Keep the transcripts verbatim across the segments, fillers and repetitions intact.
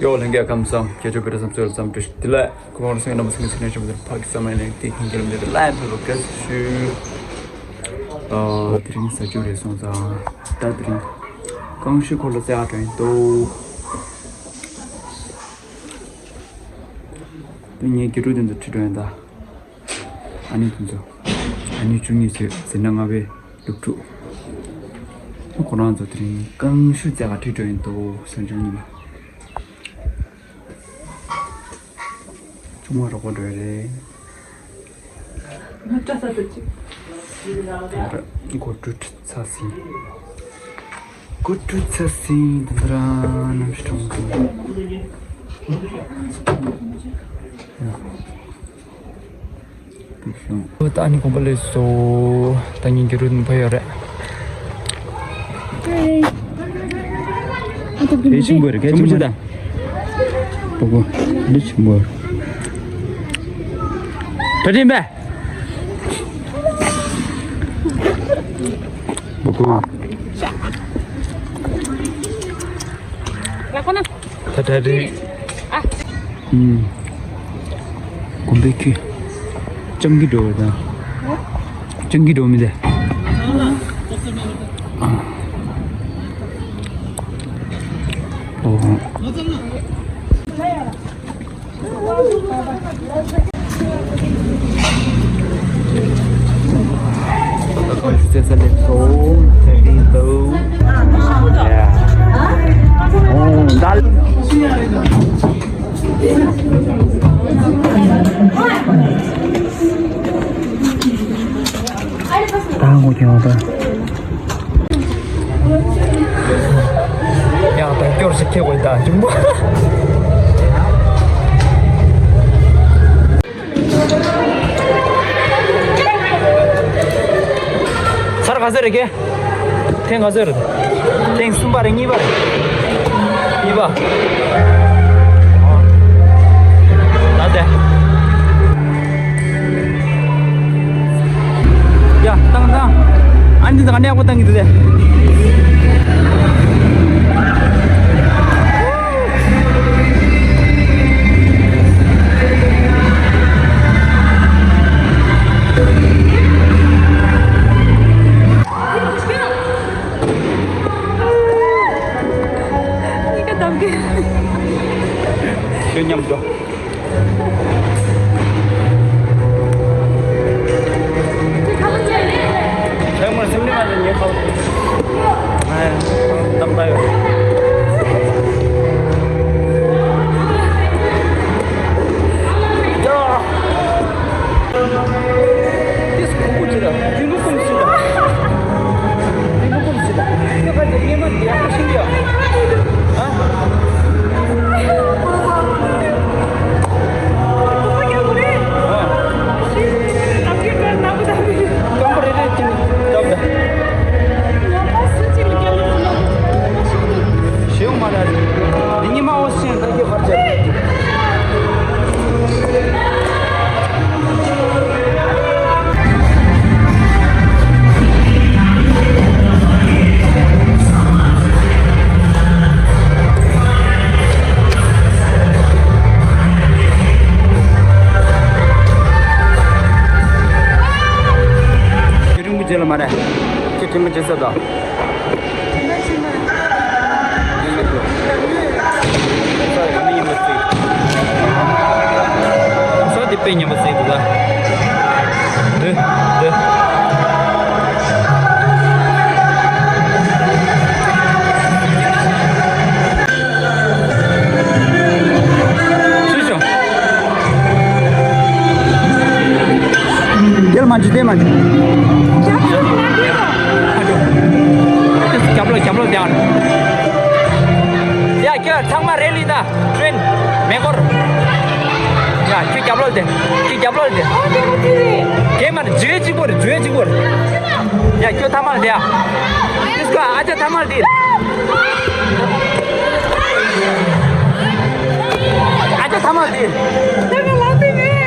ཡོ། ལྷན་རྒྱས་ཁམས་བཟང་། ཁྱེད་ཚོ་བོད་རིགས་ཚང་མ་ལ་འཚམས་འདྲི་ཞུ། དེ་ལ་ཁོ་རང་སེང་རྣམ་པ་སེང་གེ་ཚེ་རིང་ཆེན་མོ་དེར་ཕ་གི་ས་མ་ཡིན་ལན་ཏེ་ཁིན་ཀེ་ལམ་དེ་ལ་ཕེབས་པ་དགའ་བསུ་ཞུ། ཨ། དེ་རིང་ཟ་རྒྱུ་རེ་སོང་ཙང་། ད་དེ་རིང་རྐང་ཤུ་འཁོར་ལོ་རྩེ་ག་འགྲོ་ཡིན་འདུག་དེ་ངའི་དགེ་ཕྲུག་དེ་ཚོ་ཁྲིད་འགྲོ་ཡིན་ད། ཨ་ནེ་དེ་ཚོ། ཨ་ནེ་བཅུ་གཉིས་ཚོས་ཟིན་ན་ང་བའི་སློབ་ཕྲུག་ཁོ་རང་ཚོ་དེ་རིང་རྐང་ཤུ་རྩེ་ག་ཁྲིད་འགྲོ་ཡིན་འདུག་སང་ཉིན་ཉི་མ། ཆུང་མ་རོགས་པ་འགྲོ་ཡ་རེད། ང་སྐྲ་ས་ཏུ་ཅིག་དེ་ར་སྒོ་དཀྲུག་ཚར་ཟིན། སྒོ་དཀྲུག་ཚར་ཟིན། དེ་འདྲ་རྣམ་ཤེས་གྲོང་ཚོ། ད་ནི་དགོན་པ་སླེབས་སོང་། ད་ངའི་དགེ་ཕྲུག་ཕ་ཡུལ་རེད། ཨ། ཐུབ་ཀྱི་མི་ཆེན་པོ་རེད། ཆེན་པོ་ཆེ་ད། པོ་པོ། འདི་ཆེན་པོ། ད་དྲན་པས། པོ་པོ། ད་ད་རེད། ཨ། ཨུམ། དགོན་པའི་ཁྱི། སྤྱང་ཀི་འགྲོ་བ་དང་། སྤྱང་ཀི་འགྲོ་མི་དེ། ཨ། ཨོ། ད་ངོ་ཁྱེད་ང་ད། ཡང་ད་སྐྱོར་ཞིག་ཁྱེད་དགོས་ད་འཇུག་མ། ཚར་ག་ཚོད་རེད་ཀྱེ། ཐེངས་ག་ཚོད་རེད། ཐེངས་གསུམ་པ་རེད། གཉིས་པ་རེད། གཉིས་པ། ད་དེ། ཡ། བཏང་བཏང་། ཨ་ནི་དང་ནས་ཡག་པོ་བཏང་གི་འདུག་སྟེ། ཁྱོད་མཉམ་འགྲོ། ཁྱེད་མོར་སེམས་ནི་མ་ལ་ཉེ་ཁ། ཨ། གཏམ་ད་ཡོད། ཡ། ཏིས་ཁོ་ཁོ་ཅི་ར། ཡུ་ལུ་ཀུམ་སི་ར། ཡུ་ལུ་ཀུམ་སི་ར། ཁྱོད་ཁ་ཅིག་ཉེ་མ་དེ་ཡག་པོ་ཤེས་ཀྱི་ཡ། ཨ། ཨ། ཀམ་པ་རེ་རེ་ཅིག་ལབ་ད། ཞེའུ་མ་ལ་རེ། འདི་ཉི་མ་འོ་ཤེས་ད་ཁྱོད་བར་ཆད། རིང་པོ་རྗེས་ལ་མ་རེད། ཁྱེད་དྲན་པ་བརྗེད་ས་དང་། ས་དེ་དཔེ་ཉམས་པ་ཟེར་འདུག་ག་འདི་འདི། སུས་བྱུང་། རྒྱལ་མ་འཇུ་དེ་མ་འཇུ། རྒྱབ་ལོག་རྒྱབ་ལོག་དེ་ཨ། ཡ་ཁྱོད་ཚང་མ་རེ་ལི་ད་ཀྲིན་མེ་འཁོར། ཡ་ཁྱོད་རྒྱབ་ལོག་དེ། ཁྱོད་རྒྱབ་ལོག་དེ། དེ་མ་འཇུ་གཅིག་པོ་རེད། འཇུ་གཅིག་པོ་རེད། ཡ་ཁྱོད་ཐ་མ་ལ་དེ་ཨ། དེ་སྐོར་ཨ་ཅག་ཐ་མ་ལ་དེ། ཨ་ཅག་ཐ་མ་དེ།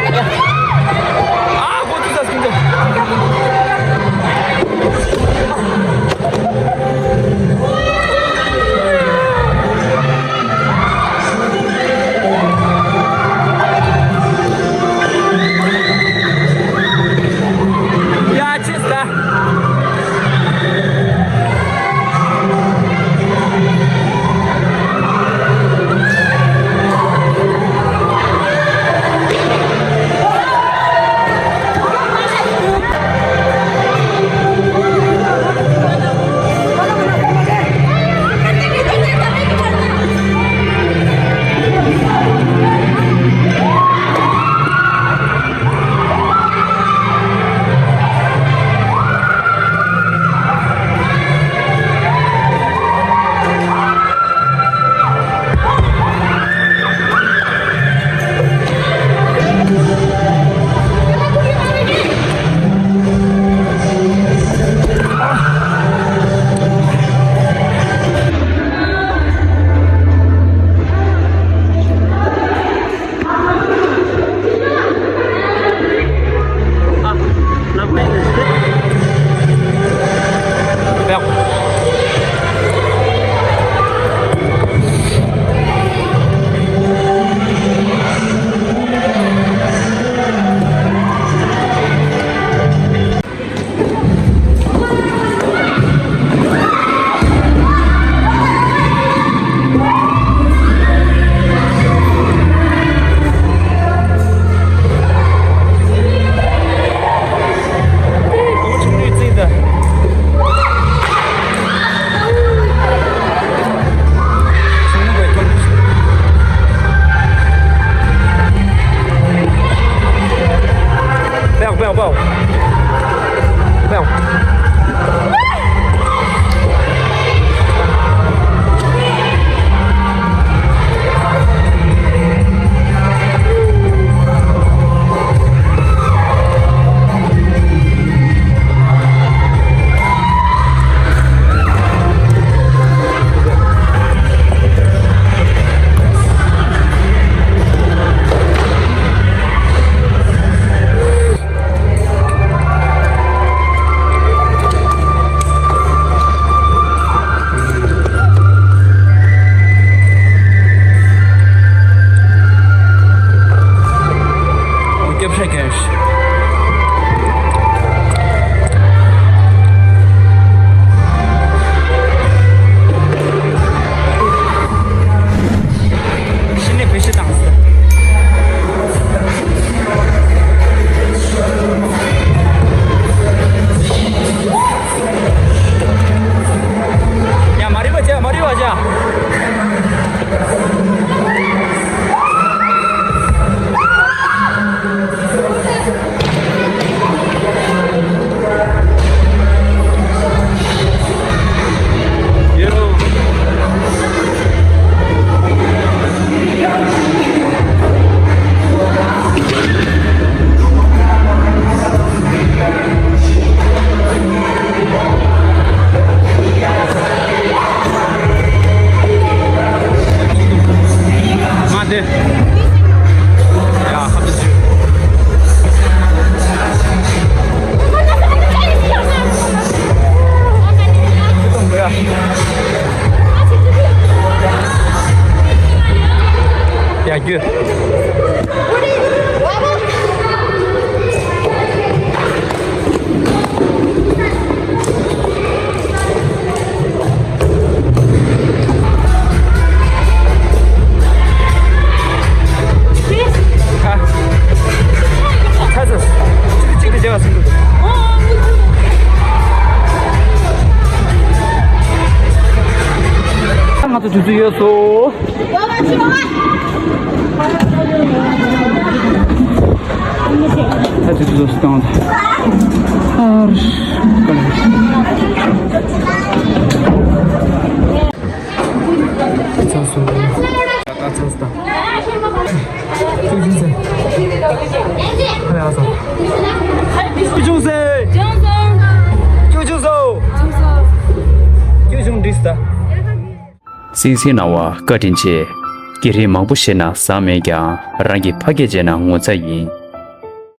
ཨ། ཨ། ཁོ་ཚོ་ས་སྐྱིན་ཚོ། ཡ་རྒྱུ། ཚ་ཚ། གཅིག་གཅིག་ཏུ་བྱེད་པ་ཟིན་འདུག་ང་ཚོ་དུས་ཚོད་ཡོལ་སོང་། ད་དུས་ཚོད་སྟོང་། ཨར། ཚ་སོང་། ད་ཚ་སོང་། ཁྱོད་ཅི་ཟེར། ཁ་ལ་ཨ་ས། ཁྱོད་ཅུང་ཟེར། ཁྱོད་ཅུང་ཟེར། ཁྱོད་ཅུང་འདྲིས་ད། སིང་སིང་སྣང་བ་བཀའ་དྲིན་ཆེ། གི་རིགས་མང་པོ་བཤད་ན་བཟང་མེད་ཀྱང་རང་གི་ཕ་སྐད་བྱས་ན་ངོ་ཚ་ཡིན།